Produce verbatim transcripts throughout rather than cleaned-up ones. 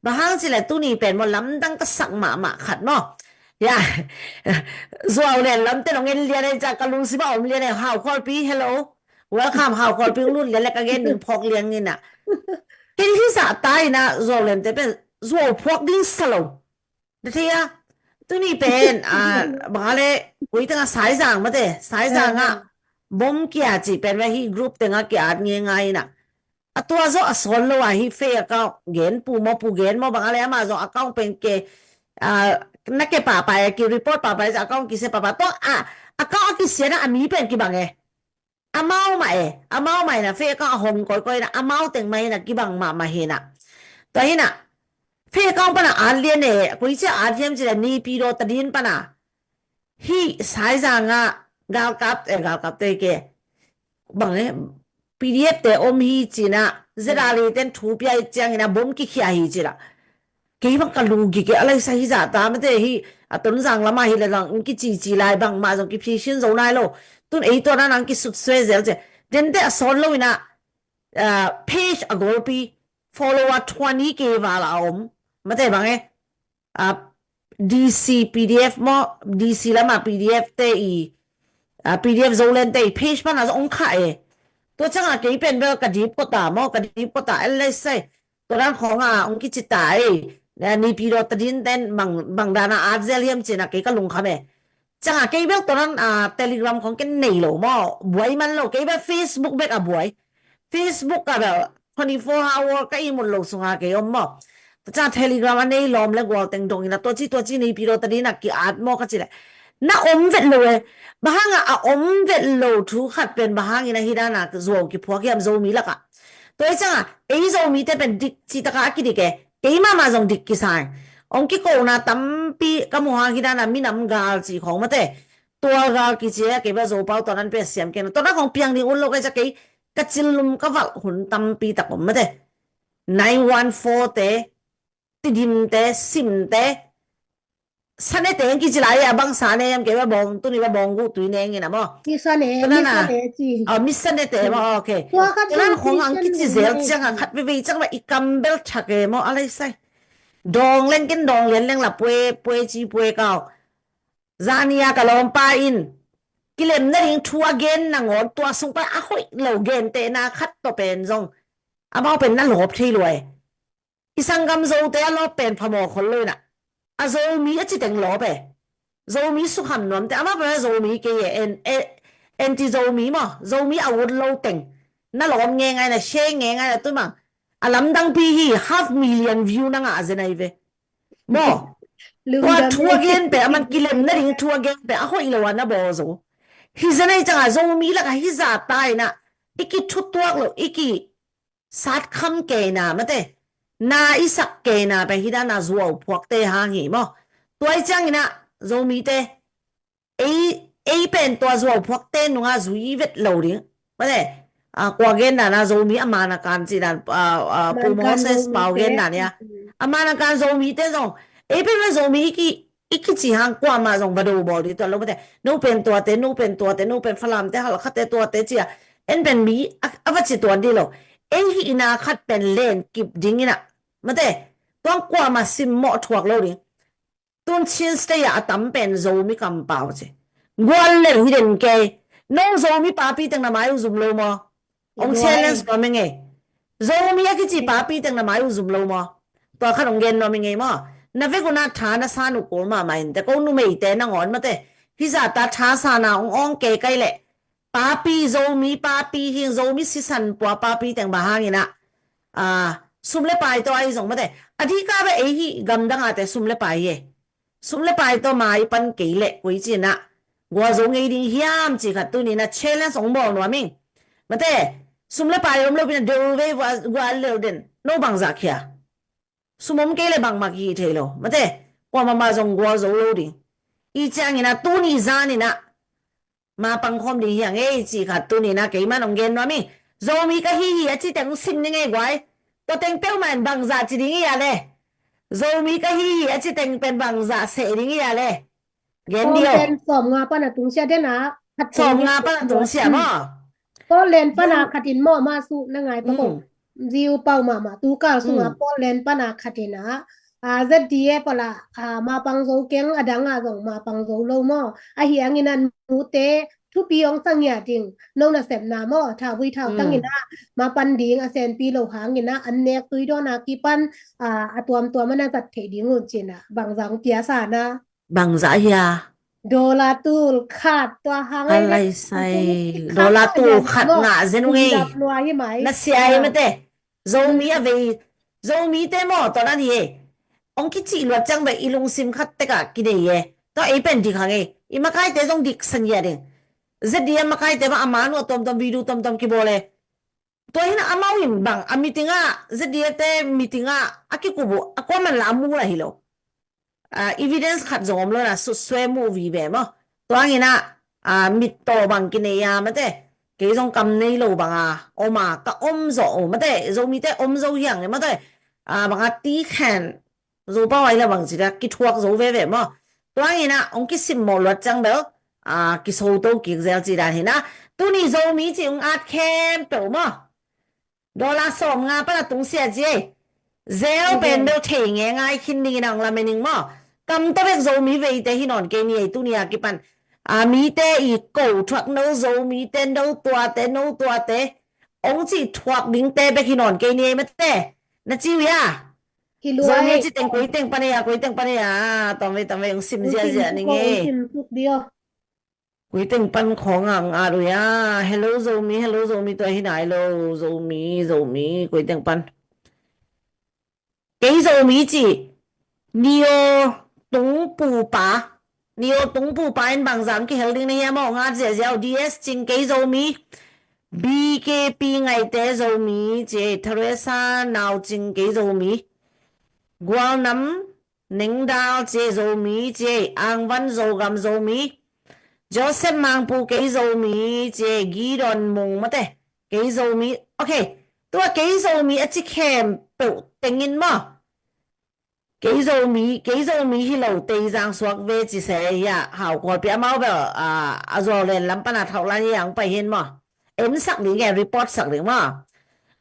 Bang hang cileh tuni pen maw, lamdang ka sak mahmah khat maw. Ya. Zuau len lamte nong en lian ei ca ka lungsim a om lian ei. Hau Khualpi, hello. Welcome, Hau Khualpi, lut lian le ka gen ding phawk liang ina. Kei hi zahta ina zuau lente pen zuau phawk ding sa lo. Na thei a, tuni pen, a, bang a le, ui tengah Saizang mate, Saizang ah, bom kia ci pen ve hi group tengah kia at nge ngai ina. A tua zo a son lo a hi fake account gen pu mo pu gen mo bang a le ama zo account pen ke, a, na ke papa e ki report papa e account kise papa to a, account a kisiana a mi pen kibang e. Amau mah e, amau mah ina fake account a hong koikoi ina, amau teng mah ina kibang mahmah hina. Tua hina, fake account pana at lian e, koi cia at hiam cila Naypyidaw tadin pana. Hi Saizang ah galkap, eh, galkap te ke. Bang e, P D F te om hi cina, zedali ten thu pia i ciang ina bom kikhia hi cila. Kei bang ka lu gige a laisa hi zahta mate hi a Tonzang lama hi le lang in kici ci lai bang mah zong kiphisin zo nai lo. Tun ei tua na nang kisut sue zel ce. Dente a son lo ina, a, page a golpi follower twenty K val a om. Mate bang e. A, D C P D F mo, D C lama P D F te i, a, P D F Zoland te i page pana zong ong kha e. Tua canga kei pen bel ka dip kota mo, ka dip kota el lai sai. Tua dan khong a ong kici ta e. Naypyidaw tadin ten bang, bang dana at zel hiam cina kei ka lungkham e. Canga kei bel tua dan, a, Telegram khong ken nei lo mo. Buai man lo, kei bel Facebook bek a buai. Facebook ka bel twenty-four hour ka imut lo sunga kei om mo. Tua canga Telegram a nei lawm le gual teng dong ina tua ci tua ci Naypyidaw tadin a ki at mo ka ci le. Na om vet lo e. Bang hanga a om vet lo thu khat pen bang hangina hi dana zuau kiphuak hiam Zomi laka. Tua i canga ei Zomi te pen dik ci taka a kidik e. Kei mama zong dik kisai. Ong kikona tampi ka mu hang hi dana minam gal ci khong mate. Tual gal kici e kei ba Zopau tua nan pe siam kena. Tua na khong piang ding un lo kei ca kei ka cillum ka valh hun tampi tak om mate. Nine one four te, Tidim te, Sim te, Sane te ang kici lai a bang Sane am kei ba bawng tuni ba bawng gu tui neng ina maw. Mi Sane, mi Sane ci. Oh, mi Sane te maw, okay. Tua khat tunan khong ang kici zel ciang a khat veve ciang ba i kam bel thak e maw a lai sai. Dawng leng ken dawng lian leng la pue, pue ci pue kau. Zania ka lawmpa in kilemna ding thu a gen nangawn tua sung pa a hoih lo gentehna khat tawh pen zong amau pen na lawp thei lua e. I sanggam Zote a lawp pen phamawh khol lo ina a Zomi a citeng lawp e. Zomi sukham nuamte amau pen a Zomi kei e, en, e, anti Zomi maw, Zomi a ut lo teng na lawp ngengai na share ngengai na tumang a lamdangpi hi half million view na ngah zenai ve. Maw. Tua thu a gen pe a man kilemna ding thu a gen pe a hoih lo a na bawl zo. Hi zenai canga Zomi laka hi zata ina i kithutuak lo i ki satkham keina mate. Na i sak keina pe hi dana zuau phuakte hang hi maw. Tua i ciang ina Zomi te ei, ei pen tua zuau phuakte nunga zui vet lo ding. Mate, a, kua gen dana Zomi a mana kan ci dan, a, a, Pu Moses Pau gen dan ia. A mana kan Zomi te zong. Ei pen ma Zomi i ki, i kici hang kuama zong va do bawl ding tua lo mate. No pen tuate, no pen tuate, no pen Falamte, Halkhate tuate cia. En pen mi a, a va ci tuan ding lo. Ei hi ina khat pen len kip ding ina. Mate, tuang kuama simmawh thuak lo ding. Tun Chin State ah a tam pen Zomi kampau ci. Gual lel hi den kei. No Zomi papi teng na mai uh zum lo maw. Ong challenge nuam ing e. Zomi a kici papi teng na mai uh zum lo maw. Tua khat ong gen nuam ing e maw. Na vek una tha na san uh kul mahmah in te ko numeite nangawn mate. Hi zata tha sana ong ong kei kai leh. Papi, Zomi papi hing, Zomi sisan pua papi teng bang hangin ah, a, sum le pai tawh ahi zong mate. A dika beh ei hi gamdang a te sum le pai hi e. Sum le pai tawh mai pan kei leh koi ci-in ah gualzo ngei ding hiam ci khat tuni-in ah challenge hong bawl nuam ing. Mate, sum le pai om lo pi-in ah deu vei vua gual lel den. No bangzah khia. Sum om kei leh bangmah kihi thei lo. Mate, kuamah mah zong gualzo lo ding. I ciangin ah tuni zanin ah ma pangkhawm ding hi a ngei ci khat tuni-in ah keiman hong gen nuam ing. Zomi ka hi hi a ci teng hong sim ni ngei guai. Tua teng peuhmah in bangzah ci ding hi a le. Zomi ka hi hi a ci teng pen bangzah seh ding hi a le. Gen dih o. Sawm nga pan a tungsia den a. Sawm nga pan a tungsia maw. Scotland pan a khat in maw ma su na ngai pa ko. ziu pau mahmah, tu kal sungah Portland pana khat inah, a, Z D F a lah, a, mapang zo keng, a dangah zong mapang zo lo maw? Ahi hangin a nute thupi hong sa ngiat ding, no nasepna maw, thauvui thautang inah mapan ding a senpi lo hang inah an nek tui dawn a kipan, a, a tuamtuam a na zat theih ding un cinah bangzah hong pia sa na. Bangzah hia? Dollar tul khat tua hang ei. Alai sai. Dollar tul khat ngah zen ung ei. Na sia ei mate. Zomi a vei, Zomite maw, tua dan hi ei. Ong kicih luat ciang bek i lungsim khat tekah kinei ei. Tua ei pen dik hang ei. I makaite zong dik sa ngiat ding. Z D F makaite bang a man uh a tuamtuam video tuamtuam kibawl ei. Tua hi inah amau in bang a meeting ah, Z D F te meeting ah a kikup uh a kuaman lah a mu lah hi lo. A, evidence khat zong om lo na, sutsue mu vive maw? Tua hang inah, a, mittaw bang kinei a mate, kei zong kam nei lo banga om a, ka om zawh uh mate, Zomite om zo hi hang ei mate, a, banga tikhen Zopau ai la bang ci dia kithuak zo veve maw? Tua hang inah ong kisimmawh luat ciang bel, a, kisoto kik zel ci dan hi inah. Tuni Zomi ci ong at khempeuh maw? Dollar sawmnga pan a tungsia ci ei. Zel pen bel thei nge ngai khin dingin ang lamen ing maw? Kam tawh bek Zomi veite hi nawn kei ni ei tuni a kipan. A, mite i ko thuak no Zomite no tuate no tuate. Ong cih thuak dingte bek hi nawn kei ni ei mate. Na ci uh ia? Zomi a ci teng koi teng pan ei a, koi teng pan ei a. Tawm vei, tawm vei, ong sim ziazia ning ei. Koi teng pan khawng ang at uh ia. Hello Zomi, hello Zomi, tua hi nai lo. Zomi, Zomi, koi teng pan. Kei Zomi ci. Nio tung pupa. Nio tung pupa in bangzah kihel ding na hia maw? Ngat ziahziah uh. D S Cing kei Zomi. B K P ngaite Zomi ci. Theresa Nau Cing kei Zomi. Gualnam Nengdal ci ei Zomi ci ei, Angvan Zogam Zomi, Joseph Mangpu kei Zomi ci ei, Gideon Mung mate, kei Zomi. Ok, tua kei Zomi a ci khempeuh tengin maw? Kei Zomi, kei Zomi hi lo, Teizang suak ve ci se ia, Hau Kualpi amau bel, a, a zuau len lam pana thauh lan ia ang pai hin maw? En sak ding e, report sak ding maw?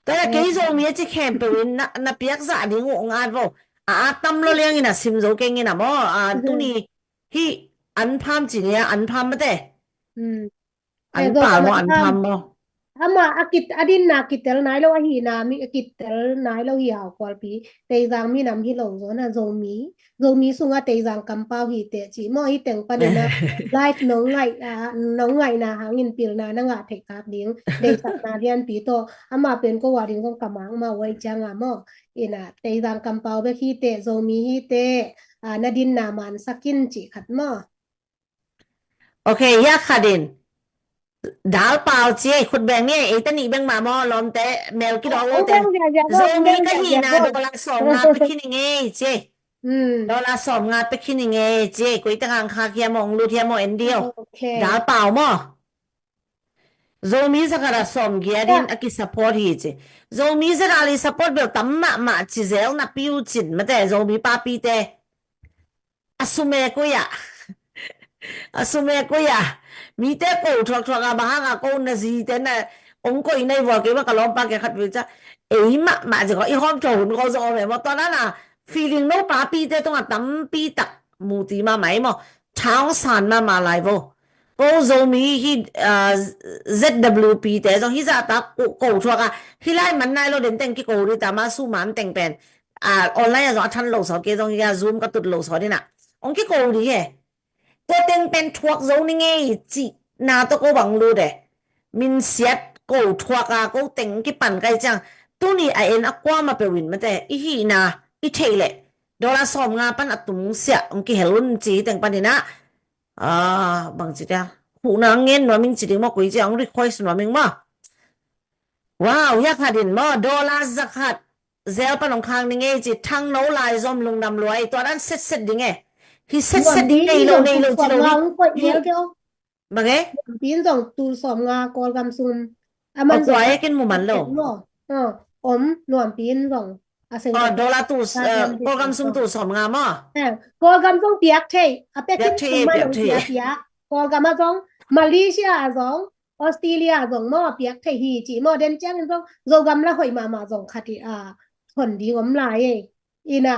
Tua la kei Zomi a ci khempeuh in na, na piak zah ding uh ong at vo. A, a tam lo liang in a sim zo keng in a maw? A, tuni hi an pham ci nia, an pham mate. An pal maw, an pham maw? Ama a kit, a dinna kitel nai lo, a hihna mi a kitel nai lo hi Hau Kualpi. Teizang minam hi lo zaw na Zomi. Zomi sungah Teizang kampau hi teh ci maw, hi teng panin a live nong ngaih, a, nong ngaihna hangin pilna na ngah theih khak ding. Deihsakna lianpi tawh. Ama pen ko a ding zong ka mang ma uai cianga maw. Ina Teizang kampau bek hi teh, Zomi hi teh, a, na dinna mansak in ci khat maw. Ok, ia khat in. Dal pau ci ei, khut beng ni ei, eite nih beng mah maw, lawmte, mel kidawk lote. Zomi ka hihna dollar sawmnga pia khin ing ei ci ei. Dollar sawmnga pia khin ing ei ci ei, koi teng ang khak hiam maw, ong lut hiam maw, en dih o. Dal pau maw. Zomi zakhat a sawmgiat in a kisupport hi ci. Zomi zakhat i support bel tam mahmah ci zel na piu cin mate, Zomi papite. A sume koi ah. A sume koi ah. Mite ko thuak thuak a bang hang a ko na zite na ong koi nai vua kei ma ka lawmpa kei khat vei ca. Ei mahmah zi ko i hawm thuak hun ko zong om e maw tua na na. Feeling no papite tungah tampi tak muti mahmah ei maw. Thang san mahmah lai vo. Ko Zomi hi, a, Z W P te zong hi zahtak ko, ko thuak a. Hi lai man nai lo den teng kiko ri ta ma su man teng pen. A, online a zong a than lo saw kei zong hi a Zoom ka tut lo saw dina. Ong kiko ri he. Tua teng pen thuak zo ni ngei cihna tawh ko bang lut e. Min siat ko thuak a ko teng kipan kai ciang. Tuni a en a kuama peuh in mate. I hihna, i theih leh. Dollar sawmnga pan a tung siah ong kihel un ci teng panin a. A, bang ci tia. Huhna ngen nuam ing ci ding maw, koi ci ong request nuam ing maw. Wow, ia khat in maw, dollar zakhat. Zel pan ong khang ni ngei ci, Thangno Laizom Lungdam Luai, tua dan setset ding e. Hi setset ding nei lo, nei lo ci lo ni. Bang e? Nuampi in zong tul sawmnga Kawlgam sum. A man zong kua e kin mu man lo. Om, nuampi in zong. A seng. Oh, dollar tul, eh, Kawlgam sum tul sawmnga maw? Eh, Kawlgam zong piak thei. A pek in sum man zong piak, piak. Kawlgam a zong, Malaysia a zong, Australia zong maw piak thei hi ci maw, den ciangin zong Zogam la hoih mahmah zong khat hi a, thon ding om lai ei. Ina,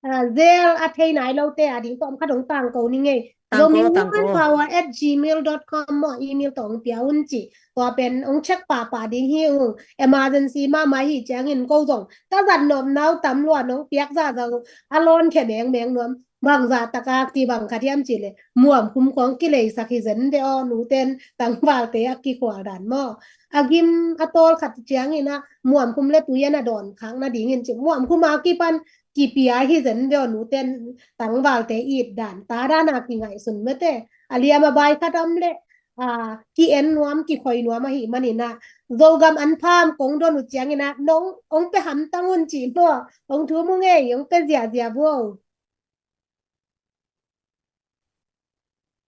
a, zel a thei nai lote a ding tawm khat hong tangko ning ei. Tangko, Zomi tangko. Woman power at gmail dot com maw, email tawh hong pia un ci. Tua pen hong check pahpah ding hi ung. Emergency mahmah hi ciangin ko zong ka zat nop nau tam lua nong piak zahzah a lawn khe mengmeng nuam. Bangzah taka kibang kha diam cih leh muamkhum khawng kileisak hi zen ve aw, nuten tangvalte a kikhual dan maw. A gim a tawl khat ciangin a muamkhum le tui a na dawn khak nadingin ci muamkhum a kipan kipia hi zen ve aw, nuten tangvalte it dan ta dan a kingaihsun mete. A liam a bai khat om leh a, ki-en nuam, kikhoi nuam ahih manin a, Zogam an pham kong don uh ciangin a, nong, ong pe hamtang un ci maw, ong thum ung ei, ong pe ziahziah vo.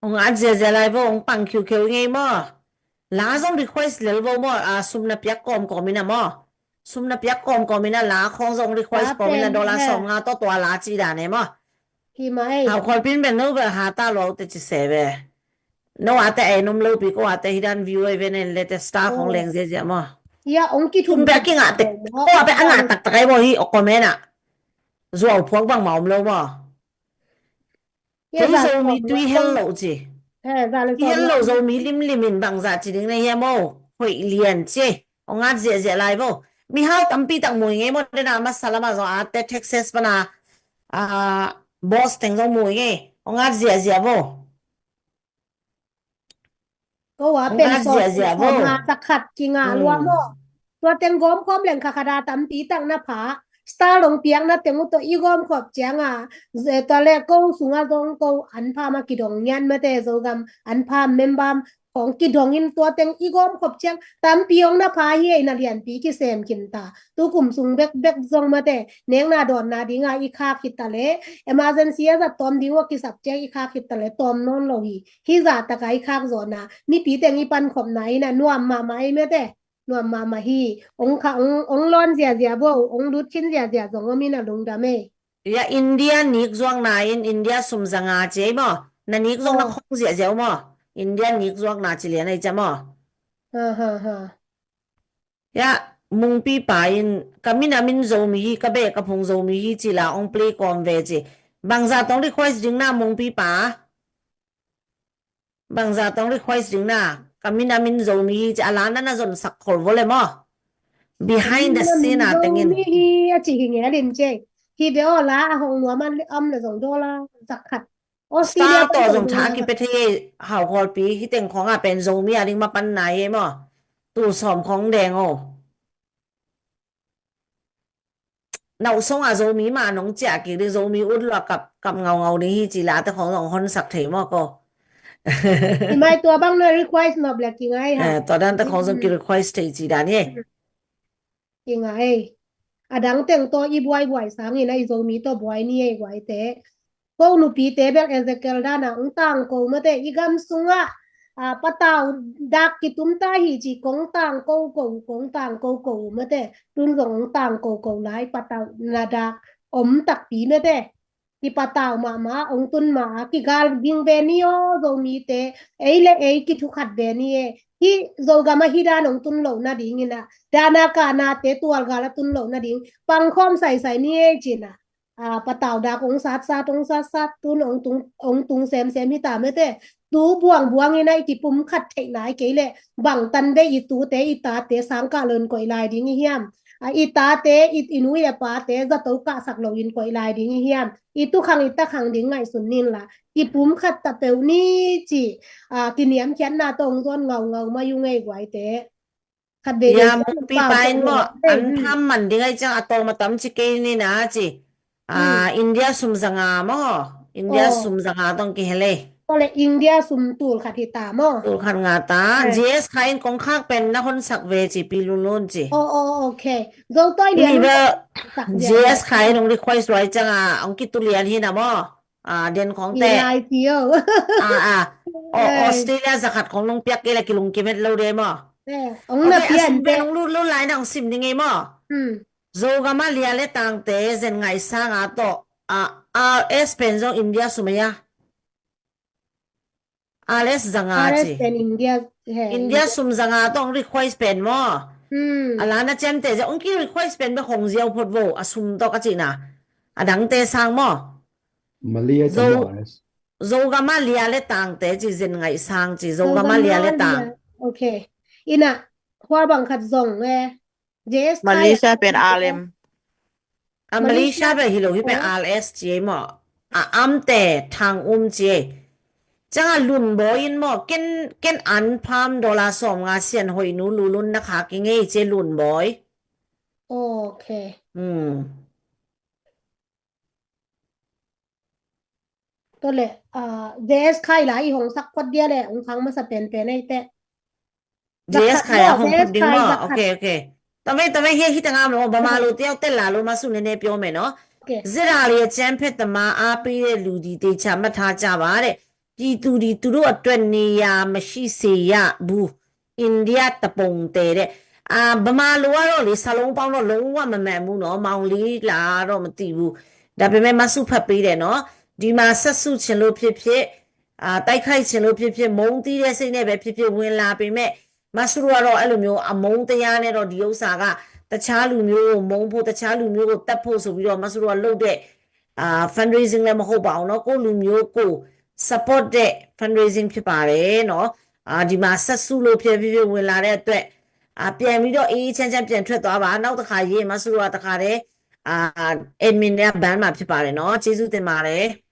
Ong at ziahziah lai vo, ong pang khiukhiu ngei maw. La zong request lel vo maw, a, sum na piak kawmkawm in a maw. Sum na piak kawmkawm in a la khawng zong request kawm in a, dollar sawm nga tawh tua la ci dan e maw. Hi mah ei. Hau khualpi in bel no bel ha ta lua uh te ci se ve. No a te ei nom lo pi ko a te hi dan view ei ve nen le te star khong leng ziahziah maw. Ya, ong ki thum bek ki ngah te. Ko a bek a ngah taktak ei maw hi o comment ah. Zuau phuak bangmah om lo maw. Kei Zomi tui hel lo ci. Tui hel lo Zomi limlim in bangzah ci ding na hiam o. Hoih lian ci. Ong at ziahziah lai vo. Mihau tampi tak mui ngei maw dena masa lama zong a te Texas pana, a, boss teng zong mui ngei. Ong at ziahziah vo. Ko a pen sawt ziahziah vo. Sawt nga takhat kingah lua maw. Tua teng gawm khawm leng kha khat a tampi tak na pha. Star long piakna teng uh tawh i gawm khawp cianga, tua le ko sunga zong ko an pham a kidong ngian mate, Zogam an pham membam khawng kidongin tua teng i gawm khop ciang tampi hong na pha hi ei, na lianpi kisem khin ta. Tu kum sung bekbek zong mate, nekna dawnna dinga i khak khit ta le, emergency a zat tawm ding uh a kisak ciang i khak khit ta le tawm nawn lo hi. Hih zah taka i khak zawhna mipi teng i pankhopna in a nuam mahmah ei mate. Nuam mahmah hi. Ong kha, ong, ong lawn ziazia bo, ong lut khin ziazia zong om in a lungdam ei. Ya India nik zuakna in India sum zanga ci ei maw? Na nik zuakna khong ziahziah uh maw? India nik zuakna ci lian ei cia maw? Ha, ha, ha. Ya mungpi pa in ka min a min Zomi hi, ka beh ka phung Zomi hi ci la ong play kawm ve ci. Bangza tong request ding na mungpi pa? Bangza tong request ding na, ka min a min Zomi hi ci a la na na zon sak khol vo le maw? Behind the scene a tengin. Zomi hi a ci hi ngelin ci. Hi ve aw la a hong nuam a om le zong daw la zak khat. Star tawh zong tha kipia thei ei, hau khawlpi hi teng khawng a pen Zomi a ding mapan nai ei maw? Tul sawm khawng deng aw. Nauh song a Zomi ma nong ciah kik ding, Zomi ut lua kap, kap ngaungau ding hi ci la te khong zong honsak thei maw ko? Hi mai tua bang na request nop le kingai ha. Eh, tua dan te khong zong ki request thei ci dan hi. Kingai. A dang teng to i buai buai sangin a i Zomi to buai ni ei buai te. Ko nupite bel Ezekiel dana ong tangko mate, i gam sungah, a, patau dak kitum ta hi ci kong tangko ko, kong tangko ko mate, tun zong ong tangko ko lai patau na dak om takpi mate. Kipatau mahmah, ong tun mah a kigal ging ve ni aw, Zomite, ei le ei kithukhat ve ni e. Hih Zogam a hih dan ong tun loh nadingin a, dana kahnate tualgal a tun loh nading pangkhawm saisai ni e cina. A, patau dak ong satsat, ong satsat, tun ong tung, ong tung semsem hi ta mete. Tu buangbuang in a i kipum khat theihna i kei leh bangtan ve i tute i tate sangkah lo in koih lai ding i hiam? A, i tate i, i nu i a pate zato kahsak lo in koih lai ding i hiam? I tukhang i takhang ding ngaihsun nin la, kipum khat ta peuh ni ci. A, kiniamkhiatna tawh ong zuan ngaungau mai uh ngei guaite. Khat vei vei ciang mungpi pa in maw, an tham man ding ai ciang a tawm a tam ci kei ni na ci. A, India sum zanga maw? India sum zanga tong kihel ei. Kole India sum tul khat hi ta maw? Tul khat nga ta. G S Khai in kong khak pen na honsak ve ci pi lunlun ci. Oh, oh, okay. Zo toi lian. G S Khai in ong request ruai ciang a ong kitu lian hi na maw? A, den khong te. A, a. Australia zakhat khong nong piak kei la kilung kimet lo de maw? Ong na pian te. Ong lut lut lai na ong sim ding ei maw? Zogam a lia le tangte zen ngaihsang a tawh, a, R S pen zong India sum a hia? R S zanga ci. R S pen India, India sum zanga tawh hong request pen maw? A la na ciamteh zia hong ki request pen bek hong ziau phot vo, a sum tawh ka cihna. A dangte sang maw? Malia Zo- Zogam a lia le tangte ci, zen ngaih sang ci, Zogam a lia le tang. Ok. Ina, hua bang khat zong e. J S Khai Malaysia pen R L M. A Malaysia pen hi lo hi pen R S ci ei maw. A amte thang um ci ei. Ciang a Lun Bawi in maw, ken, ken an pham dollar sawm nga sian hoih nu Lulun na kha ki ngei ci ei Lun Bawi. Ok. Hmm. Tua le, ah, J S Khai la i hong sak phot dia le, hong khang masa penpen ei te. J S Khai a hong phot ding maw? Ok, ok. Tawei, tawei, hi, hi tangam lo, bama lo tiau tel la lo masu ne ne pyo me no. Zira le cem phet tama a pi le lu di te cha ma tha cha ba de. ပြည်သူတွေ သူတို့အတွက်နေရာမရှိစေရဘူး။ အိန္ဒိယတပုံတဲတဲ့။ အာ၊ ဗမာလိုကတော့လေ၊ စာလုံးပေါင်းတော့လုံးဝမမှန်ဘူးနော်။ မောင်လေးလားတော့မသိဘူး။ ဒါပေမဲ့ မဆုဖတ်ပေးတယ်နော်။ ဒီမှာ စက်စုချင်လို့ဖြစ်ဖြစ်၊ အာ၊ တိုက်ခိုက်ချင်လို့ဖြစ်ဖြစ်၊ မုန်းတီးတဲ့စိတ်နဲ့ပဲဖြစ်ဖြစ် ဝင်လာပေမဲ့ မဆုတို့ကတော့ အဲ့လိုမျိုး အမုန်းတရားနဲ့တော့ ဒီဥစ္စာက တခြားလူမျိုးကိုမုန်းဖို့၊ တခြားလူမျိုးကိုသတ်ဖို့ဆိုပြီးတော့ မဆုတို့ကလုပ်တဲ့ အာ၊ fundraising လည်းမဟုတ်ပါဘူးနော်။ ကိုယ့်လူမျိုးကို support တဲ့ fundraising ဖြစ်ပါတယ်နော်။ အာ၊ ဒီမှာ စက်စုလို့ဖြစ်ဖြစ် ဝင်လာတဲ့အတွက် အာ၊ ပြန်ပြီးတော့ အေးအေးချမ်းချမ်း ပြန်ထွက်သွားပါ။ နောက်တစ်ခါရေး မဆုတို့က တစ်ခါတည်း အာ၊ admin တွေက ban မှာဖြစ်ပါတယ်နော်။ ကျေးဇူးတင်ပါတယ်။